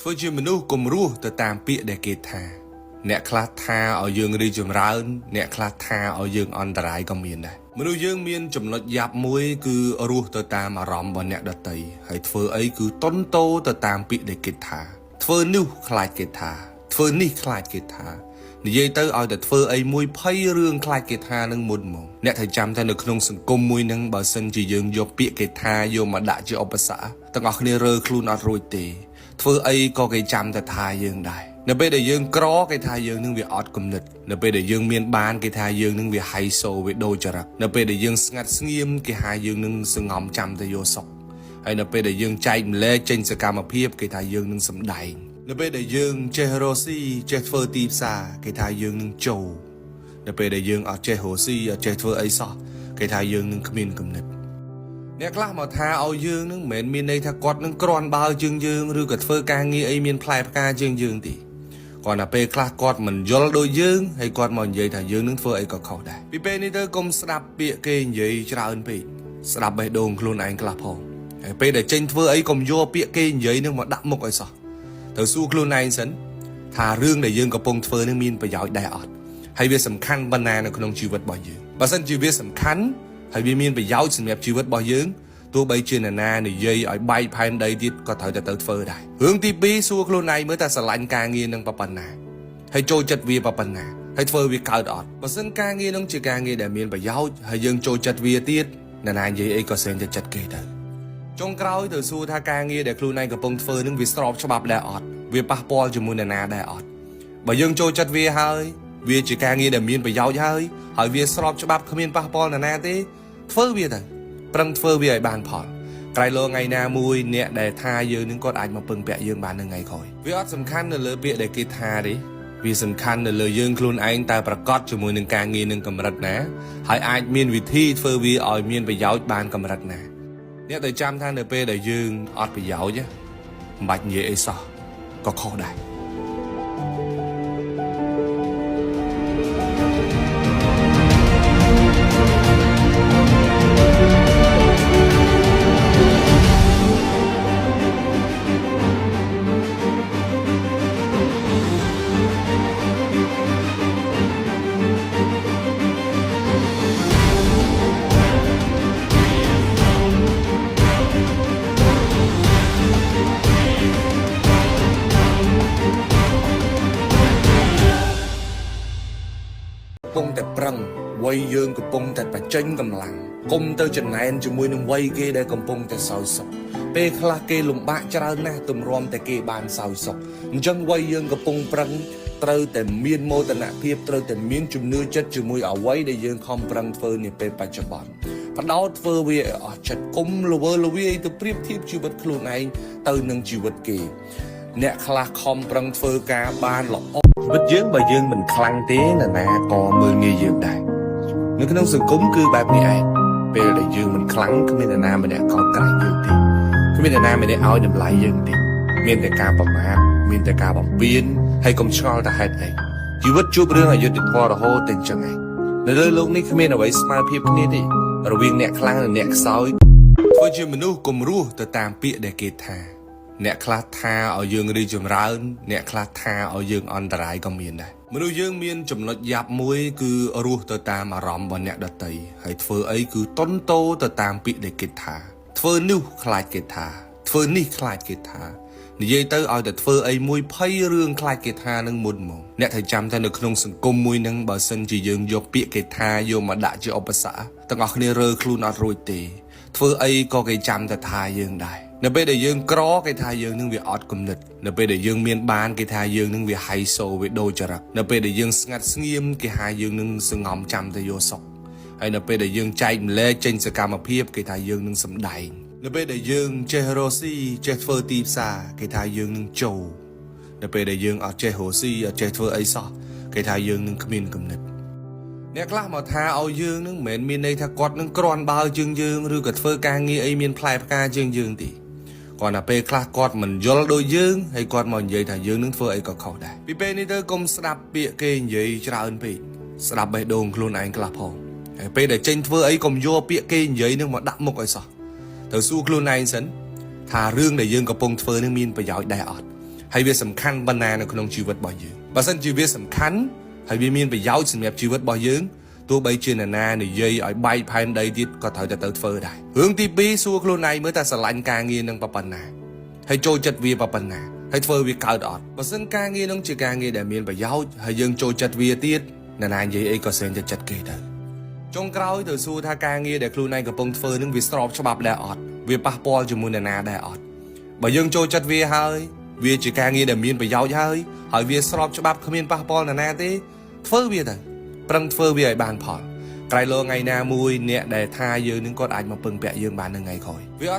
ធ្វើជាមនុស្សកុំរស់ទៅតាមពាក្យដែលគេថា អ្នកខ្លះថាឲ្យយើងរីកចម្រើន អ្នកខ្លះថាឲ្យយើងអន្តរាយក៏មានដែរមនុស្សយើងមានចំណុចយ៉ាប់មួយគឺរស់ទៅតាមអារម្មណ៍របស់អ្នកដទៃហើយធ្វើអីគឺតុនតោទៅតាមពាក្យដែលគេថា ធ្វើនោះខ្លាចគេថា ធ្វើនេះខ្លាចគេថានិយាយទៅឲ្យតែធ្វើអីមួយភ័យរឿងខ្លាចគេថានឹងមុនហ្មងអ្នកត្រូវចាំថានៅក្នុងសង្គមមួយនឹងបើសិនជាយើងយកពាក្យគេថាយកមកដាក់ជាឧបសគ្គទាំងអស់គ្នារើខ្លួនអត់រួចទេ ធ្វើអីក៏គេចាំតែថាយើងដែរនៅពេលដែលយើងក្រគេថាយើងនឹងវាអត់គំនិតនៅពេលដែលយើងមានបានគេថាយើងនឹងវាហៃសូវាដូរចរិតនៅពេលដែលយើងស្ងាត់ស្ងៀមគេថាយើងនឹងសងំចាំតែយកសុខហើយនៅពេលដែលយើងចែកម្លែកចេញសកម្មភាពគេថាយើងនឹងសំដែងនៅពេលដែលយើងចេះរកស៊ីចេះធ្វើទីផ្សារគេថាយើងនឹងចូលនៅពេលដែលយើងអត់ចេះរកស៊ីអត់ចេះធ្វើអីសោះគេថាយើងនឹងគ្មានគំនិត អ្នកខ្លះមកថាឲ្យយើងនឹងមិនមែនមានន័យថាគាត់នឹងក្រាន់បើជាងយើងឬក៏ធ្វើការងារអីមានផ្លែផ្កាជាងយើងទេគាត់តែពេលខ្លះគាត់មិនយល់ដូចយើងហើយគាត់មកនិយាយថាយើងនឹងធ្វើអីក៏ខុសដែរពីពេលនេះទៅកុំស្ដាប់ពាក្យគេនិយាយច្រើនពេកស្ដាប់បេះដូងខ្លួនឯងខ្លះផងហើយពេលដែលចេញធ្វើអីកុំយកពាក្យគេនិយាយនឹងមកដាក់មុខឲ្យសោះត្រូវសួរខ្លួនឯងសិនថារឿងដែលយើងកំពុងធ្វើនឹងមានប្រយោជន៍ដែរអត់ហើយវាសំខាន់ប៉ុណ្ណានៅក្នុងជីវិតរបស់យើងបើសិនជាវាសំខាន់ហើយវាមានប្រយោជន៍សម្រាប់ជីវិតរបស់យើង ទោះបីជានរណានិយាយឲ្យបែកផែនដីទៀតក៏ត្រូវតែទៅធ្វើដែររឿងទី2សួរខ្លួនឯងមើលតើស្រឡាញ់ការងារនឹងប៉ុណ្ណាហើយចូលចិត្តវាប៉ុណ្ណាហើយធ្វើវាកើតអត់បើសិនការងារនឹងជាការងារដែលមានប្រយោជន៍ហើយយើងចូលចិត្តវាទៀតនរណានិយាយអីក៏សេងតែចិត្តគេទៅចុងក្រោយទៅសួរថាការងារដែលខ្លួនឯងកំពុងធ្វើនឹងវាស្របច្បាប់ដែរអត់វាប៉ះពាល់ជាមួយនរណាដែរអត់បើយើងចូលចិត្តវាហើយវាជាការងារដែលមានប្រយោជន៍ហើយហើយវាស្របច្បាប់គ្មានប៉ះពាល់នរណាទេធ្វើវាទៅ ប្រឹងធ្វើវាឲ្យបានផលក្រៃលោថ្ងៃណាមួយអ្នកដែលថាយើងនឹងគាត់អាចមកពឹងពាក់យើងបាននៅថ្ងៃក្រោយវាអត់សំខាន់នៅលើពាក្យដែលគេថាទេវាសំខាន់នៅលើយើងខ្លួនឯងតើប្រកបជាមួយនឹងការងារនឹងកម្រិតណាហើយអាចមានវិធីធ្វើវាឲ្យមានប្រយោជន៍បានកម្រិតណាអ្នកដែលចាំថានៅពេលដែលយើងអត់ប្រយោជន៍មិនបាច់និយាយអីសោះក៏ខុសដែរ កំពុងតែប្រឹងវ័យយើងកំពុងតែបញ្ចេញកម្លាំងកុំទៅចំណែនជាមួយនឹងវ័យគេដែលកំពុងតែសោយសុខពេលខ្លះគេលំបាកច្រើនណាស់ទម្រាំតែគេបានសោយសុខអញ្ចឹងវ័យយើងកំពុងប្រឹងត្រូវតែមានមោទនភាពត្រូវតែមានជំនឿចិត្តជាមួយអ្វីដែលយើងខំប្រឹងធ្វើនាពេលបច្ចុប្បន្នបដោតធ្វើវាឲ្យអស់ចិត្តកុំល្វើល្វាយទៅប្រៀបធៀបជីវិតខ្លួនឯងទៅនឹងជីវិតគេអ្នកខ្លះខំប្រឹងធ្វើការបានល្អជីវិតយើងបើយើងមិនខ្លាំងទេនរណាក៏មើលងាយយើងដែរនៅក្នុងសង្គមគឺបែបនេះឯងពេលដែលយើងមិនខ្លាំងគ្មាននរណាម្នាក់កោតក្រែងយើងទេគ្មាននរណាម្នាក់ឲ្យតម្លៃយើងទេមានតែការប្រមាថមានតែការបំពានហើយកុំឆ្ងល់ថាហេតុអីជីវិតជួបរឿងអយុត្តិធម៌រហូតតែអញ្ចឹងឯងនៅលើលោកនេះគ្មានអ្វីស្មើភាពគ្នាទេរវាងអ្នកខ្លាំងនិងអ្នកខ្សោយធ្វើជាមនុស្សកុំរស់ទៅតាមពាក្យដែលគេថា អ្នកខ្លះថាឲ្យយើងរីកចម្រើន អ្នកខ្លះថាឲ្យយើងអន្តរាយក៏មានដែរមនុស្សយើងមានចំណុចយ៉ាប់មួយគឺរស់ទៅតាមអារម្មណ៍របស់អ្នកដទៃហើយធ្វើអីគឺតុនតោទៅតាមពាក្យដែលគេថា ធ្វើនោះខ្លាចគេថា ធ្វើនេះខ្លាចគេថានិយាយទៅឲ្យតែធ្វើអីមួយភ័យរឿងខ្លាចគេថានឹងមុនហ្មងអ្នកត្រូវចាំថានៅក្នុងសង្គមមួយនឹងបើសិនជាយើងយកពាក្យគេថាយកមកដាក់ជាឧបសគ្គទាំងអស់គ្នារើខ្លួនអត់រួចទេធ្វើអីក៏គេចាំតែថាយើងដែរនៅពេលដែលយើងក្រគេថាយើងនឹងវាអត់គំនិតនៅពេលដែលយើងមានបានគេថាយើងនឹងវាហៃសូវាដូរចរិតនៅពេលដែលយើងស្ងាត់ស្ងៀមគេថាយើងនឹងសងំចាំតែយកសុខហើយនៅពេលដែលយើងចែកម្លែកចេញសកម្មភាពគេថាយើងនឹងសំដែងនៅពេលដែលយើងចេះរកស៊ីចេះធ្វើទីផ្សារគេថាយើងនឹងចូលនៅពេលដែលយើងអត់ចេះរកស៊ីអត់ចេះធ្វើអីសោះគេថាយើងនឹងគ្មានគំនិតអ្នកខ្លះមកថាឲ្យយើងនឹងមិនមែនមានន័យថាគាត់នឹងក្រាន់បើជាងយើងឬក៏ធ្វើការងារអីមានផ្លែផ្កាជាងយើងទេគាត់តែពេលខ្លះគាត់មិនយល់ដូចយើងហើយគាត់មកនិយាយថាយើងនឹងធ្វើអីក៏ខុសដែរពីពេលនេះទៅកុំស្ដាប់ពាក្យគេនិយាយច្រើនពេកស្ដាប់បេះដូងខ្លួនឯងខ្លះផងហើយពេលដែលចេញធ្វើអីកុំយកពាក្យគេនិយាយនឹងមកដាក់មុខឲ្យសោះត្រូវសួរខ្លួនឯងសិនថារឿងដែលយើងកំពុងធ្វើនឹងមានប្រយោជន៍ដែរអត់ ហើយវាសំខាន់ប៉ុណ្ណានៅក្នុងជីវិតរបស់យើងបើសិនជាវាសំខាន់ហើយវាមានប្រយោជន៍សម្រាប់ជីវិតរបស់យើងទោះបីជានរណានិយាយឲ្យបែកផែនដីទៀតក៏ត្រូវតែទៅធ្វើដែររឿងទី2សួរខ្លួនឯងមើលតើស្រឡាញ់ការងារនឹងប៉ុណ្ណាហើយចូលចិត្តវាប៉ុណ្ណាហើយធ្វើវាកើតអត់បើសិនការងារនឹងជាការងារដែលមានប្រយោជន៍ហើយយើងចូលចិត្តវាទៀតនរណានិយាយអីក៏សេងតែចិត្តគេទៅ ចុងក្រោយទៅសួរថាការងារដែលខ្លួនឯងកំពុងធ្វើនឹងវាស្របច្បាប់ដែរអត់វាប៉ះពាល់ជាមួយនរណាដែរអត់បើយើងចូលចិត្តវាហើយវាជាការងារដែលមានប្រយោជន៍ហើយហើយវាស្របច្បាប់គ្មានប៉ះពាល់នរណាទេធ្វើវាទៅប្រឹងធ្វើវាឲ្យបានផលក្រៃលោថ្ងៃណាមួយអ្នកដែលថាយើងនឹងគាត់អាចមកពឹងពាក់យើងបាននៅថ្ងៃក្រោយវាអត់